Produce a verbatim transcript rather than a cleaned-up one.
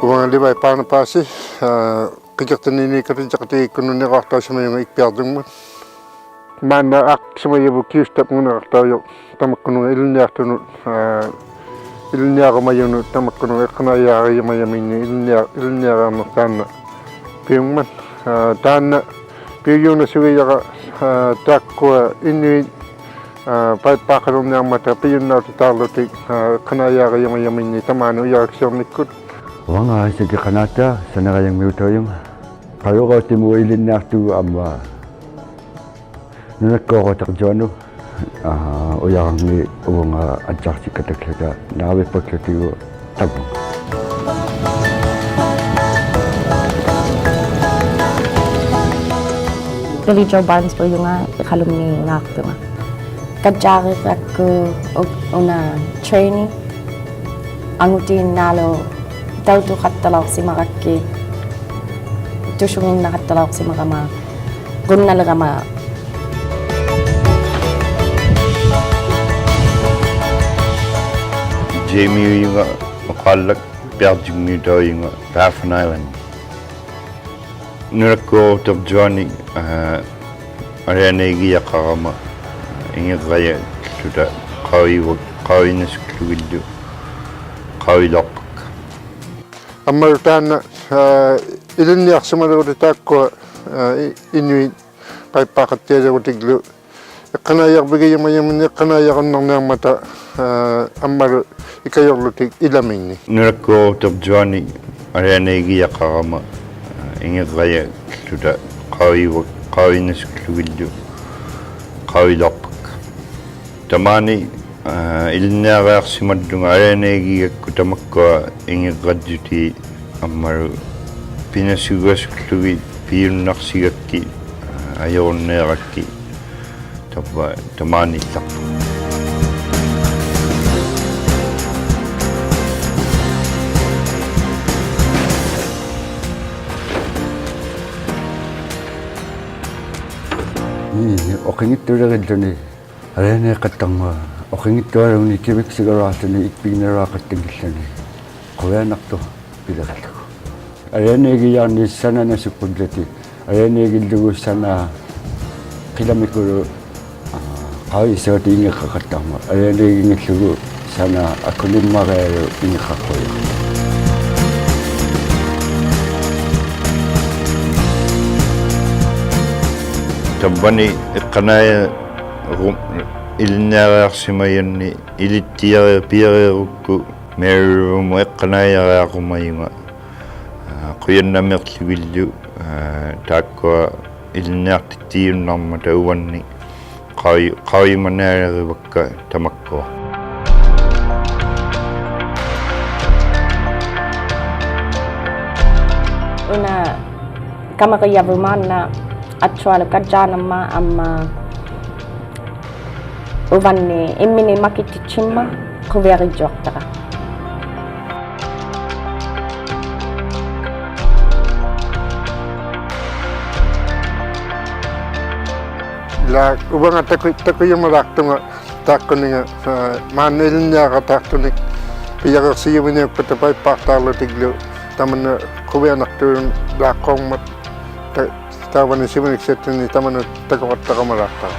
ᐅᕙᖓ ᓕᕙᐃ ᐹᓐᓇᐹᓯ, ᐋ, ᕿᑭᖅᑕᓐᓂ ᐃᓄᐃᑦ ᑲᑎᔾᔭᖃᑎᒌᒃᑯᓐᓄᑦ ᓂᕈᐊᖅᑕᐅᓯᒪᔪᖓ ᐃᒃᐱᐊᕐᔪᖕᒪᑦ. ᒫᓐᓇ ᐋᖅᑭᒃᓯᒪᔭᕗᑦ ᑭᐅᔅᑕᑉ ᖑᓂᕋᖅᑕᐅᔪᖅ ᑕᒪᒃᑯᓄᑦ ᐃᓕᓐᓂᐊᖅᑐᓄᑦ, ᐋ, ᐃᓕᓐᓂᐊᕈᒪᔪᓄᑦ ᑕᒪᒃᑯᓄᑦ ᐃᖅᑲᓇᐃᔮᕆᔪᒪᔭᒥᓐᓂᒃ ᐃᓕᓐᓂᐊ-, ᐃᓕᓐᓂᐊᕆᐊᕐᓂᖅ ᑖᓐᓇ ᐱᐅᖕᒪᑦ. ᐋ, ᑖᓐᓇ ᐱᐅᔫᓇᓱᒋᔭᕋ, ᐋ, ᑖᒃᑯᐊ ᐃᓄᐃᑦ, ᐋ, ᐸᐃᑉᐹᖃᓕᕐᓂᐊᕐᒪᑕ ᐱᔪᓐᓇᐅᑎᑖᕐᓗᑎᒃ, ᐋ, ᐃᖅᑲᓇᐃᔮᕆᔪᒪᔭᒥᓐᓂᒃ ᑕᒫᓂ ᐅᔭᕋᒃᓯᐅᕐᓂᒃᑯᑦ. ᐅᕙᖓ ᐊᐃᓴᒃ ᖃᓈᑕ, ᓴᓇᒐᔭᖕᒥᐅᑕᐅᔪᖓ. ᖃᓪᓗᒍ ᑎᒧᑦ ᐃᓕᓐᓂᐊᖅᑐᒍᑦ ᐊᒻᒪ ᓄᓇᒃᑰᕈᑎᕐᔪᐊᓄᑦ, ᐋ, ᐅᔭᕋᖕᒥ ᐅᕙᖓ ᐊᔾᔮᖅᓯᒃᑲᑕᒃᖢᑕ ᓈᕕᒃᐸᒃᖢᑎᒍ ᑕᕝᕗᖓ. Billy Joe Barnes-ᖑᔪᖓ, ᐃᖃᓗᒻᒥᙶᖅᑐᖓ. ᑲᔾᔮᕆᒐᒃᑯ ᐅ-, ᐅᓇ training, ᐊᖑᑏᓐᓇᓗ ᑕᐅᑐᖃᑦᑕᓚᐅᖅᓯᒪᒐᒃᑭᑦ, ᑐᓱᖏᓐᓇᖃᑦᑕᓚᐅᖅᓯᒪᒐᒪ, ᖁᓐᓇᓕᒐᒪ. Jamie-ᖑᔪᖓ, ᐅᖃᓪᓚᒃ, ᐃᒃᐱᐊᕐᔪᖕᒥᐅᑕᐅᔪᖓ, Baffin Island. ᓄᓇᒃᑰᕈᑎᕐᔪᐊᓂ, ᐋ, ᐊᓕᐊᓇᐃᒋᔭᖃᕋᒪ, ᐃᖏᕐᕋᔭᒃᖢᑕ, ᖃᐅᔨᕙ-, ᖃᐅᔨᓇᓱᒃᖢᒋᓪᓗ, ᖃᐅᔨᓚᐅᖅᐸᒃᑲ. ᐊᒻᒪᓗ ᑖᓐᓇ, ᐋ, ᐃᓕᓐᓂᐊᖅᓯᒪᓕᕈᑎᒃ ᑖᒃᑯᐊ, ᐋ, ᐃ-, ᐃᓄᐃᑦ ᐸᐃᑉᐹᖃᑦᑎᐊᓕᕈᑎᒡᓗ ᐃᖅᑲᓇᐃᔭᕐᕕᒋᔪᒪᔭᒥᓐᓂᒃ ᐃᖅᑲᓇᐃᔭᕈᓐᓇᕐᓂᐊᕐᒪᑕ, ᐋ, ᐊᒻᒪᓗ ᐃᑲᔪᕐᓗᑎᒃ ᐃᓚᒦᓐᓂᒃ. ᓄᓇᒃᑰᕈᑎᕐᔪᐊᓂ ᐊᓕᐊᓇᐃᒋᔭᖃᕋᒪ, ᐋ, ᐃᖏᕐᕋᔭᒃᖢᑕ, ᖃᐅᔨᕙ-, ᖃᐅᔨᓇᓱᒃᖢᒋᓪᓗ, ᖃᐅᔨᓚᐅᖅᐸᒃᑲ. ᑕᒫᓂ, ᐋ, ᐃᓕᓐᓂᐊᕆᐊᖅᓯᒪᓪᓗᖓ ᐊᓕᐊᓇᐃᒋᒐᒃᑯ ᑕᒪᒃᑯᐊ ᐃᖏᕐᕋᔾᔪᑎᑦ ᐊᒻᒪᓗ ᐱᓇᓱᒐᓱᒃᖢᒋᑦ ᐱᔪᓐᓇᖅᓯᒐᒃᑭᑦ, ᐋ, ᐊᔪᕈᓐᓃᕋᒃᑭᑦ ᑕᕝᕙ ᑕᒫᓃᓪᓚᖅᐳᖅ. ᐄ, ᐅᕿᙱᑦᑐᓕᕆᓪᓗᓂ ᐊᓕᐊᓇᐃᖃᑦᑕᕐᒪᑦ, ᐅᕿᙱᑦᑐᐊᓘᓐᓃᑦ ᑭᕕᒃᓯᒐᓗᐊᖅᖢᓂ ᐃᒃᐱᒋᓇᓗᐊᖃᑦᑕᙱᓪᓗᓂ ᖁᕕᐊᓇᖅᑐᖅ ᐱᓕᕆᓪᓗᒍ. ᐊᓕᐊᓇᐃᒋᔭᕐᓂᒃ ᓴᓇᓇᓱᒃᐳᓪᓚᑎᒃ, ᐊᓕᐊᓇᐃᒋᓪᓗᒍ ᓴᓇ ᕿᓚᒥᑯᓗ, ᐋ, ᖃᐅᔨᓴᐅᑎᒃ ᐃᖏᕐᕋᖃᑦᑕᕐᒪᑦ, ᐊᓕᐊᓇᐃᒋᙱᓪᓗᒍ ᓴᓇ ᐊᑯᓂᒻᒪᕆᐊᓗᒃ ᐃᖏᕐᕋᖁᔭᖅ. ᑕᕝᕙᓂ ᐃᖅᑲᓇᐃ ᕈ-, ᐃᓕᓐᓂᐊᕆᐊᖅᓯᒪᔭᓐᓂᒃ ᐃᓕᑦᑎᐊᕆ-, ᐱᐊᕆᐊᕈᒃᑯ ᒥᐊᓗᒻᒧᑦ ᐃᖅᑲᓇᐃᔭᕆᐊᕈᒪᔪᖓ, ᐋ, ᖁᔭᓐᓇᒦᖅᖢᒋᓪᓗ, ᐋ, ᑖᒃᑯᐊ ᐃᓕᓐᓂᐊᖅᑎᑦᑎᔪᓐᓇᕐᒪᑕ ᐅᕙᓐᓂᒃ ᖃᐅᔨ-, ᖃᐅᔨᒪᓂᐊᓕᕆᕙᒃᑲ ᑕᒪᒃᑯᐊ. ᐅᓇ ᑲᒪᕆᔭᕗᑦ ᒫᓐᓇ ᐊᑦᓱᐊᓗᒃ ᑲᔾᔮᕐᓇᕐᒪᑦ ᐊᒻᒪ ᐅᕙᓐᓂᒃ ᐃᒻᒥᓂᒃ ᒪᑭᑦᑎᑦᓯᒻᒪᑦ ᖁᕕᐊᕆᔾᔪᐊᖅᑕᕋ. ᓛ, ᐅᕙᖓ ᑕᑯ-, ᑕᑯᔪᒪᓛᖅᑐᖓ ᑖᒃᑯᓂᖓ, ᐋ, ᒫᓐᓇ ᐃᓕᓐᓂᐊᕋᑖᖅᑐᓂᒃ ᐱᔭᕇᖅᓯᔪᒥᓂᐅᒃᐸᑕ ᐸᐃᑉᐹᖅᑖᕐᓗᑎᒡᓗ ᑕᒪᓐᓇ ᖁᕕᐊᓇᖅᑑᓛᖅᑰᒻᒪᑦ ᑕ-, ᑕᕝᕙᓂ ᓯᕗᓂᒃᓴᑦᑎᓐᓂ ᑕᒪᓐᓇ ᑕᑯᖃᑦᑕᕋᒪᓛᖅᑕᕋ.